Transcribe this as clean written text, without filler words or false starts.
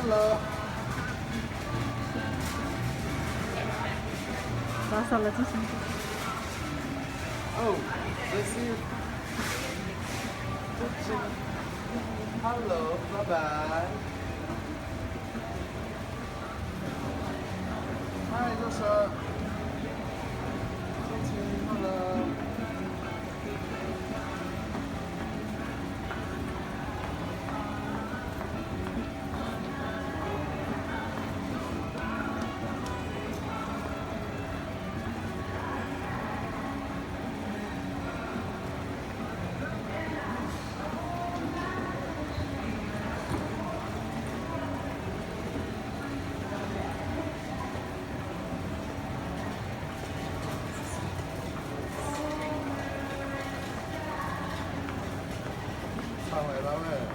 Hello. Oh, this is Hello, bye bye. Hi, Joshua. Hello. Sang lai lo eh.